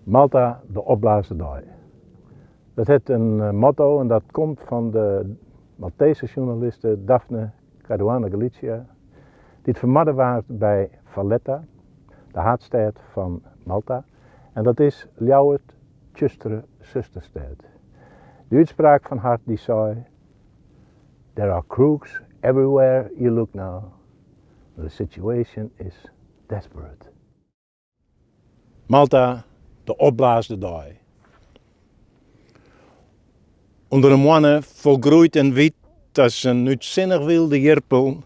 Malta, de opblaasde dei. Dat hat in motto en dat komt fan de Maltese sjoernaliste Daphne Caruana Galizia, dy't fermoarde waard by Valletta, de haadstêd fan Malta. En dat is Ljouwert tsjustere susterstêd. De útspraak fan har dy sei, There are crooks everywhere you look now. The situation is desperate. Malta, de opblaasde dei. Under de moanne, folgroeid en wyt as in útsinnich wylde jirpel,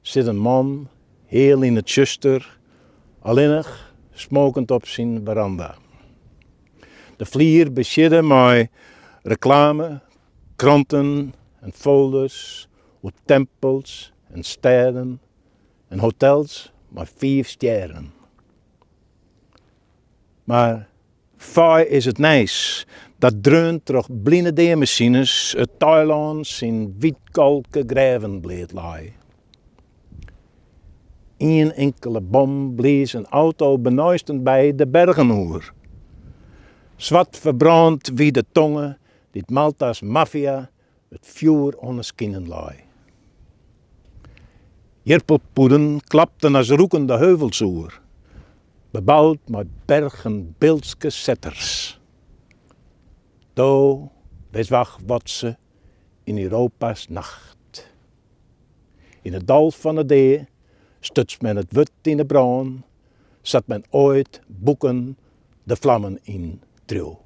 sit in man, heal yn it tsjuster, allinnich, smokend op syn weranda. De flier besiedde mei reklame, kranten en folders oer tempels en stêden en hotels mei fiif stjerren. Mar faai is it nijs dat dreaun troch bline deamasines it eilân syn wytkalke grêven bleatlei. Ien inkele bom blies in auto beneisten by de bergen oer. Swart ferbrând wie de tonge dy't Malta's maffia it fjoer oan 'e skinen lei. Jirpelpûden klapten as roeken de heuvels oer, beboud mei bergen Biltske setters. Do witst wach wat se yn Europa's nacht. Yn it dal fan 'e dea stuts men it wurd yn 'e brân, sa't men oait boeken de flammen yn treau.